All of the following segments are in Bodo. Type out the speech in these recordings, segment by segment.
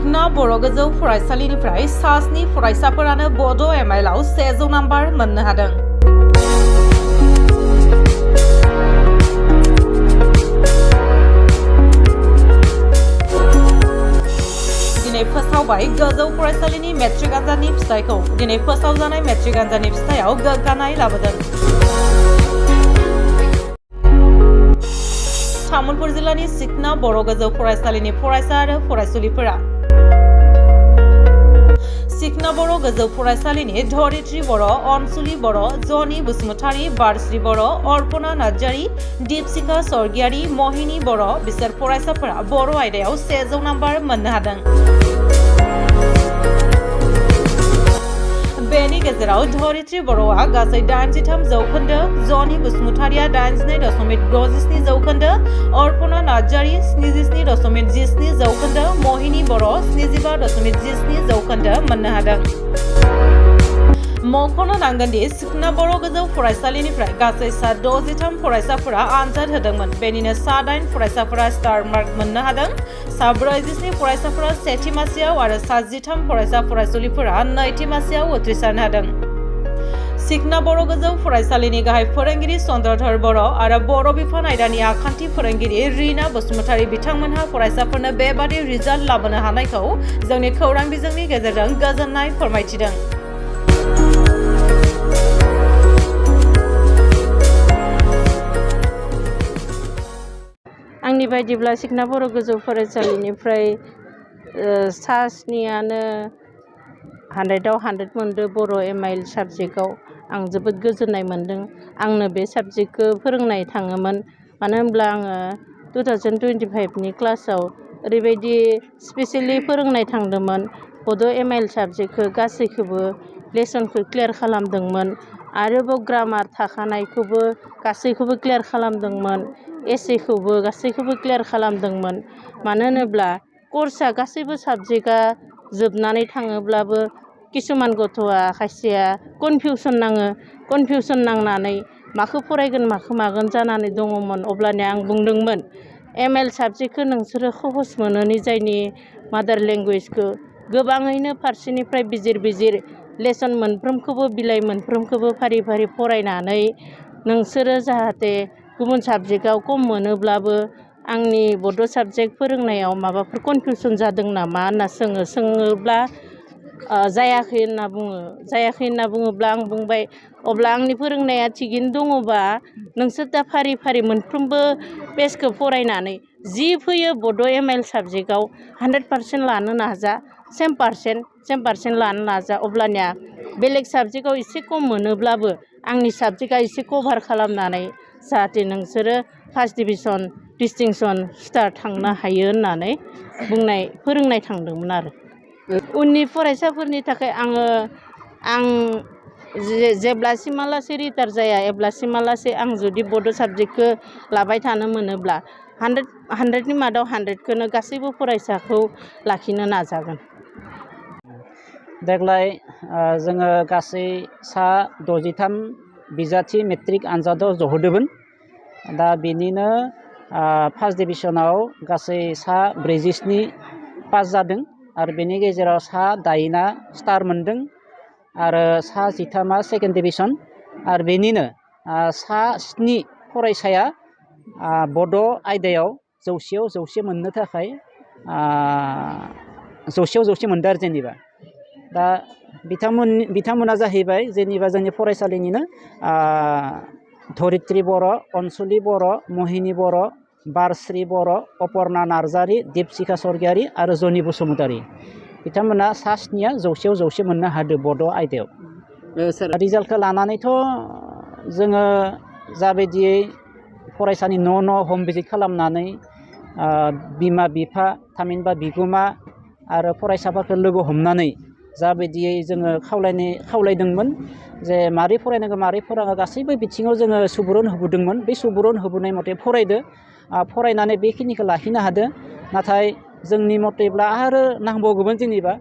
सिखना बर' गोजौ फरायसालिनिफ्राय सास्नि फरायसाफोरानो बड' एमआइएलआव 100 नाम्बार मोननो हादों। दिनै फोसावबाय गोजौ फरायसालिनि मेट्रिक आनजादनि फिथाइखौ। दिनै फोसावजानाय मेट्रिक आनजादनि फिथाइयाव गोग्गानाय लाबोदों। तामुलपुर जिल्लानि सिखना बर' गोजौ फरायसालिनि फरायसा आरो फरायसुलिफोरा सिखना बर' गोजौ फरायसालिनि धरित्री बर', अनसुलि बर', जनि बसुमतारी, बारस्रि बर', अर्पना नार्जारी, दीपशिखा स्वर्गियारी, महिनी बर' बिसोर फरायसाफोरा बर' आयदायाव 100 नाम्बार मोननो हादों। बेनि गेजेराव धरित्री बर'आ गासै 83 जौखोन्दो, जनि बसुमतारीया 82.67 जौखोन्दो, अर्पना नार्जारी 77.17 जौखोन्दो, महिनी बर' 75.17 जौखोन्दो मोननो हादों। मख'नो नांगोन दि सिखना बर' गोजौ फरायसालिनिफ्राय गासै 63 फरायसाफोरा आनजाद होदोंमोन। बेनिनो 8 फरायसाफोरा स्टार मार्क मोननो हादों। 47 फरायसाफोरा सेथि मासियाव आरो 13 फरायसा फरायसुलिफोरा नैथि मासियाव उथ्रिसारनो हादों। सिखना बर' गोजौ फरायसालिनि गाहाय फोरोंगिरि चन्द्रधर बर' आरो बर' बिफान आयदानि आखान्थि फोरोंगिरि रिना बसुमतारी बिथांमोनहा फरायसाफोरनो बेबादि रिजाल्ट लाबोनो हानायखौ जोंनि खौरां बिजोंनि गेजेरजों गोजोननाय फोरमायथिदों। आंनि बायदिब्ला सिखना बर' गोजौ फरायसालिनिफ्राय सास्नियानो 100आव 100 मोनदों बर' एमआइएल साबजेक्टआव। आं जोबोद गोजोननाय मोन्दों। आंनो बे साबजेक्टखौ फोरोंनाय थाङोमोन। मानो होनब्ला आङो 2025नि क्लासाव ओरैबायदि स्पेसियेलि फोरोंनाय थांदोंमोन। बड' एमआइएल साबजेक्टखौ गासैखौबो लेसनखौ क्लियार खालामदोंमोन। आरोबाव ग्रामार थाखानायखौबो गासैखौबो क्लियार खालामदोंमोन। एसेखौबो गासैखौबो क्लियार खालामदोंमोन। मानो होनोब्ला कर्सआ गासैबो साबजेक्टआ जोबनानै थाङोब्लाबो किसुमान गथ'आ खायसेया कनफिउसन नाङो। कनफिउसन नांनानै माखौ फरायगोन माखौ मागोन जानानै दङमोन। अब्लानिया आं बुंदोंमोन एमआइएल साबजेक्टखौ नोंसोरो सहस मोनो निजायनि मादार लेंगुवेजखौ गोबाङैनो फारसेनिफ्राय बिजिर लेसन मोनफ्रोमखौबो बिलाइ मोनफ्रोमखौबो फारि फारि फरायनानै नोंसोरो जाहाथे गुबुन साबजेक्टआव खम मोनोब्लाबो आंनि बड' साबजेक्ट फोरोंनायाव माबाफोर कनफिउसन जादों नामा होनना सोङोब्ला जायाखै होनना बुङो। जायाखै होनना बुङोब्ला आं बुंबाय अब्ला आंनि फोरोंनाया थिगैनो दङबा नोंसोर दा फारि फारि मोनफ्रोमबो पेजखौ फरायनानै जि फैयो बड' एमआइएल साबजेक्टआव 100% लानो नाजा। 100% लानो नाजा। अब्लानिया बेलेग साबजेक्टआव एसे खम मोनोब्लाबो आंनि साबजेक्टआ एसे कभार खालामनानै जाहाथे नोंसोरो फार्स्ट डिभिजन डिस्टिंसन स्टार थांनो हायो होननानै फोरोंनाय थांदोंमोन आरो। उननि फरायसाफोरनि थाखाय आं जेब्लासिमालासे रिटायार जाया अब्लासिमालासे आं जुदि बड' साबजेक्टखौ लाबाय थानो मोनोब्ला 100नि मादाव 100खौनो गासैबो फरायसाखौ लाखिनो नाजागोन। देग्लाय जोङो गासै 63 बिजाथि मेट्रिक आनजादाव जहोदोंमोन। दा बेनिनो फार्स्ट डिभिजनाव गासै 47 पास जादों आरो बेनि गेजेराव 8 स्टार मोनदों आरो 13 सेकेन्ड डिभिजन आरो बेनिनो 7 फरायसाया बड' आयदायाव 100आव 100 मोननो थाखाय 100आव 100 मोनदों आरो जेनेबा दा बिथांमोना जाहैबाय जेनेबा जोंनि फरायसालिनिनो धरित्री बर', अनसुलि बर', महिनी बर', बारस्रि बर', अर्पना नार्जारी, दीपशिखा स्वर्गियारी आरो जनि बसुमतारी बिथांमोना 7निया 100आव 100 मोननो हादों बड' आयदायाव। रिजाल्टखौ लानानैथ' जोङो जाबायदियै फरायसानि न' हम भिजिट खालामनानै बिमा बिफा थामहिनबा बिगोमा आरो फरायसाफोरखौ लोगो हमनानै जाबायदियै जोङो खावलायदोंमोन जे मारै फरायनांगौ मारै फरायनांगौ गासैबो बिथिङाव जोङो सुबुरुन होबोदोंमोन। बे सुबुरुन होबोनाय मथे फरायनानै बेखिनिखौ लाखिनो हादों। नाथाय जोंनि मथेब्ला आरो नांबावगौमोन जेनेबा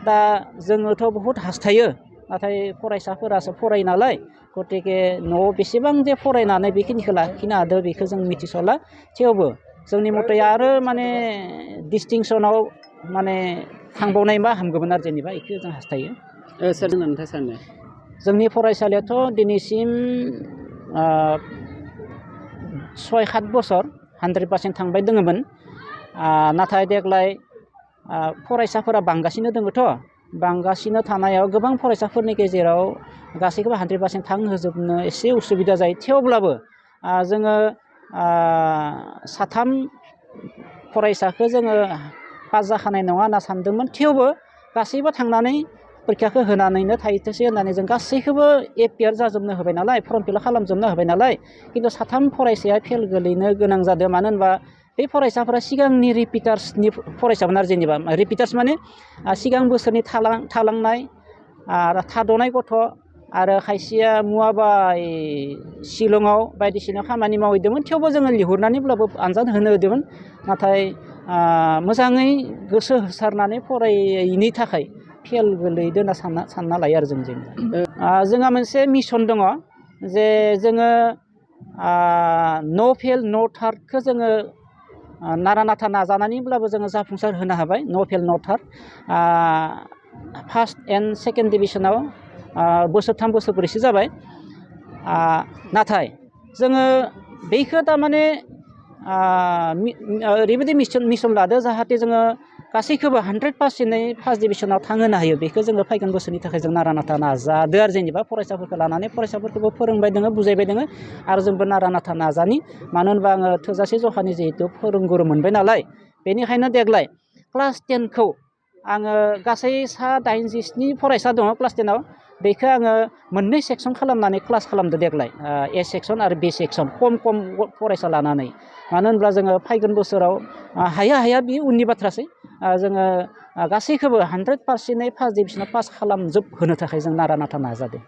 दा जोङोथ' बहुद हास्थायो नाथाय फरायसाफोरासो फरायो नालाय गतिके न'आव बेसेबां जे फरायनानै बेखिनिखौ लाखिनो हादों बेखौ जों मिथिस'ला। थेवबो जोंनि मथे आरो माने डिस्टिंसनाव माने थांबावनायबा हामगौमोन आरो जेनेबा बेखौ जों हास्थायो। सोर नोंथाङा सानो? जोंनि फरायसालियाथ' दिनैसिम 6-7 बोसोर 100% थांबाय दोङोमोन। नाथाय देग्लाय फरायसाफोरा बांगासिनो दङथ'। बांगासिनो थानायाव गोबां फरायसाफोरनि गेजेराव गासैखौबो 100% थांहोजोबनो एसे उसुबिदा जायो। थेवब्लाबो जोङो 3 फरायसाखौ जोङो पास जाखानाय नङा होनना सानदोंमोन। थेवबो गासैबो थांनानै परिखाखौ होनानैनो थाहैथोंसै होननानै जों गासैखौबो एपियार जाजोबनो होबाय नालाय, फर्म फिल खालामजोबनो होबाय नालाय। खिन्थु 3 फरायसाया फेल गोलैनो गोनां जादों। मानो होनबा बे फरायसाफोरा सिगांनि रिपिटार्सनि फरायसामोन आरो जेनेबा रिपिटार्स माने सिगां बोसोरनि थालांनाय आरो थाद'नाय गथ' आरो खायसेया मुवाबा शिलंआव बायदिसिना खामानि मावहैदोंमोन। थेवबो जोङो लिंहरनानैब्लाबो आनजाद होनो होदोंमोन। नाथाय मोजाङै गोसो होसारनानै फरायैनि थाखाय फेल गोलैदों होनना सानना लायो आरो जोंहा मोनसे मिसन दङ जे जोङो नो फेल नो थार्डखौ जोङो नारा नाथा नाजानानैब्लाबो जोङो जाफुंसार होनो हाबाय। नो फेल नो थार्ड फार्स्ट एन्ड सेकेन्ड डिभिजनाव बोसोरथाम बोसोरब्रैसो जाबाय। नाथाय जोङो बेखौ थारमाने ओरैबायदि मिसन लादो जाहाथे जोङो गासैखौबो 100% फार्स्ट डिभिजनाव थांहोनो हायो। बेखौ जोङो फैगोन बोसोरनि थाखाय जों नारा नाथा नाजादो आरो जेनेबा फरायसाफोरखौ लानानै फरायसाफोरखौबो फोरोंबाय दोङो, बुजायबाय दोङो आरो जोंबो नारा नाथा नाजानि। मानो होनबा आङो थोजासे जखानि जिहेथु फोरोंगुरु मोनबाय नालाय, बेनिखायनो देग्लाय क्लास 10खौ आङो गासै 87 फरायसा दङ क्लास 10आव। बेखौ आङो 2 सेक्सन खालामनानै क्लास खालामदो देग्लाय, ए सेक्सन आरो बि सेक्सन खम फरायसा लानानै। मानो होनब्ला जोङो फैगोन बोसोराव हाया बे उननि बाथ्रासै। जोङो गासैखौबो 100% फार्स्ट डिभिजनाव पास खालामजोबहोनो थाखाय जों नारा नाथा नाजादों।